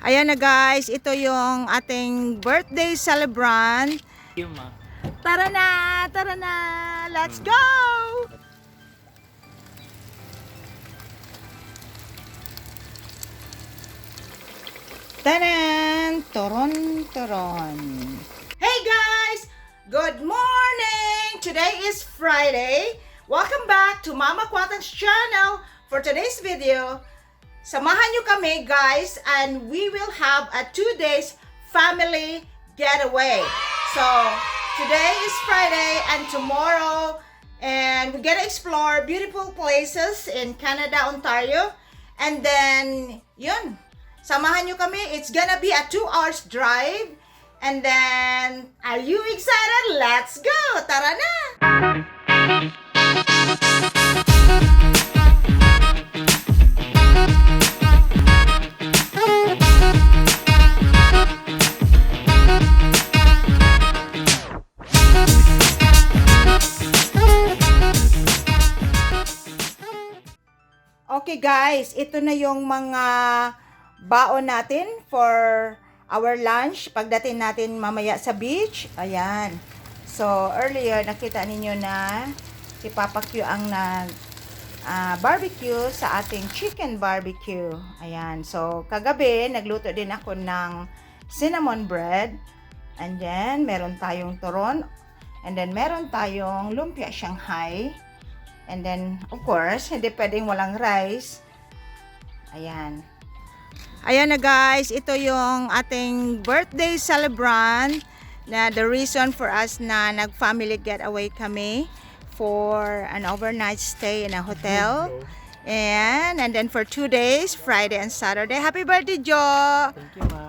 Ayan na guys, ito yung ating birthday celebrant. Tara na, let's go! Tanan! Toron. Hey guys! Good morning! Today is Friday. Welcome back to Mama Kwatang's channel. For today's video, samahan nyo kami guys and we will have a 2 days family getaway. So, today is Friday and tomorrow and we're gonna explore beautiful places in Canada, Ontario. And then, yun. Samahan nyo kami. It's gonna be a 2 hours drive. And then, are you excited? Let's go! Tara na! Okay guys, ito na yung mga baon natin for our lunch pagdating natin mamaya sa beach. Ayan. So, earlier nakita ninyo na si Papa Q ang barbecue sa ating chicken barbecue. Ayan. So, kagabi nagluto din ako ng cinnamon bread. And then, meron tayong turon. And then, meron tayong lumpia Shanghai. And then, of course, hindi pwedeng walang rice. Ayan. Ayan na guys, ito yung ating birthday celebrant na the reason for us na nag-family getaway kami for an overnight stay in a hotel. And then for 2 days, Friday and Saturday. Happy birthday, Jo! Thank you, ma.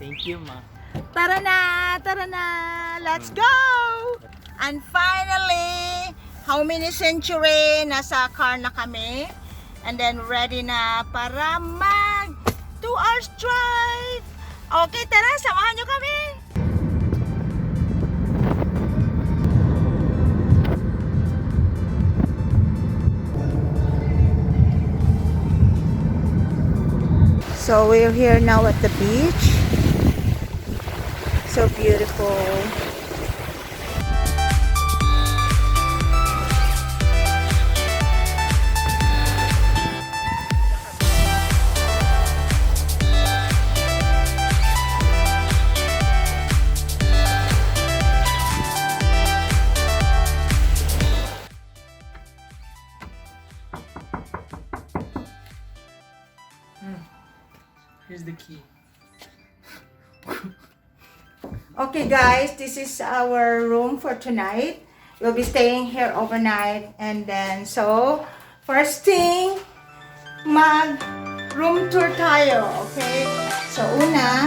Thank you, ma. Tara na! Let's go! And finally, how many century nasa car na kami. And then ready na para mag 2 hours drive. Okay, tara, samahan nyo kami. So we're here now at the beach. So beautiful. Here's the key. Okay guys, this is our room for tonight. We'll be staying here overnight. And then, so, first thing, mag room tour tayo. Okay? So, una,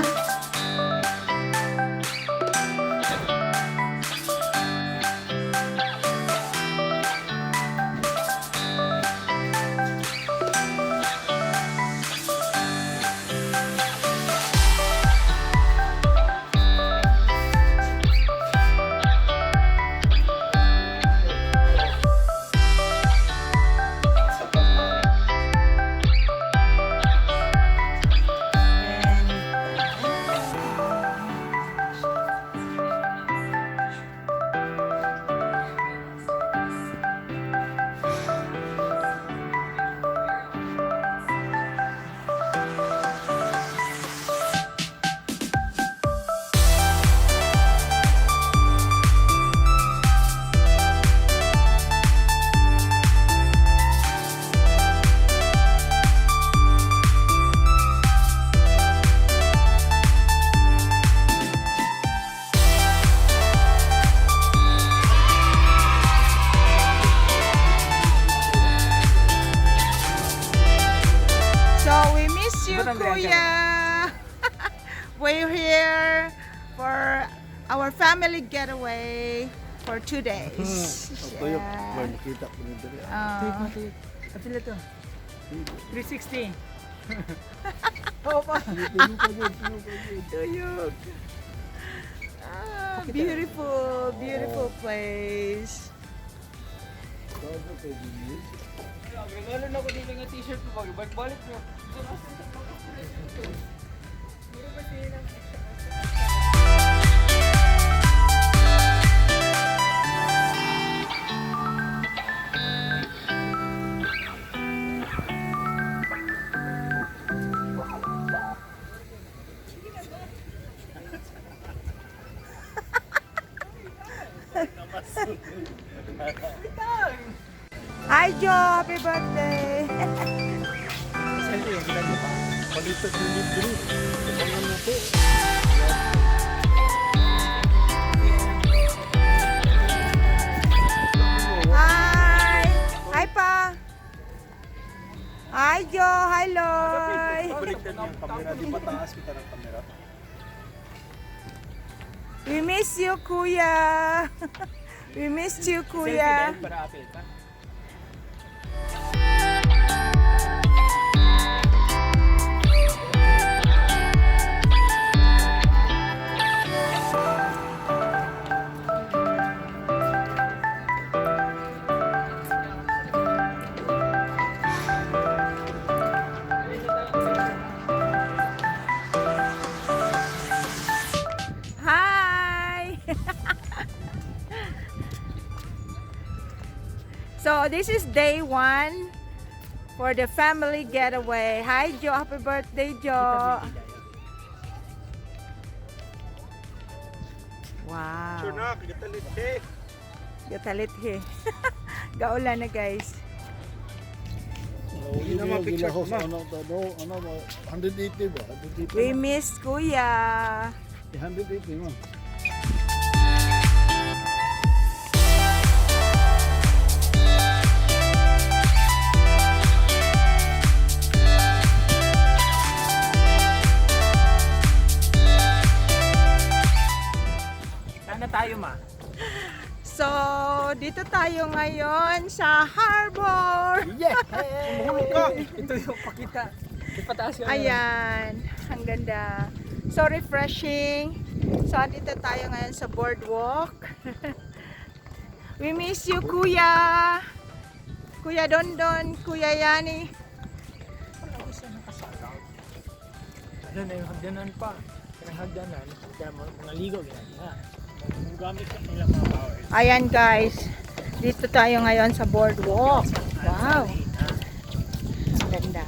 Kuya! We're here for our family getaway for 2 days. Yeah. Kapila to? 360. Tuyog. Beautiful place. Regalo na ko dito ng t-shirt Balik mo, balik mo. Hi, Joe! Happy birthday! Selfie, yung kita niyo pa. Palitot yung libre. Kapangan na po. Hi! Hi, pa! Hi, Joe! Hi, Loy! Baliktad niya ang kamera, di ba taas kita ng kamera? We miss you, Kuya! We missed you, Selfie Kuya! dahil para apel ka. Hi! So, this is day 1 for the family getaway. Hi, Joe. Happy birthday, Joe. Wow. Sure na, kagatalit eh. Gatalit he. Gaulan na, guys. Hindi na mapicture ko ma. 180 ba? 180 We miss Kuya. 180 mo. Saan na tayo, ma? So, dito tayo ngayon sa harbor. Yeah! Mahulog ka! Ito yung pakita. Ipataas yun. Ayan, ang ganda. So refreshing. So dito tayo ngayon sa boardwalk. We miss you, Kuya. Kuya Dondon, Kuya Yani. Ano na yung hagdanan pa? Yung hagdanan, kaya mga ligo ginagawa. Kung gamit ka nilang mga power. Ayan guys, dito tayo ngayon sa boardwalk. Wow, ang ganda.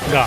Ga.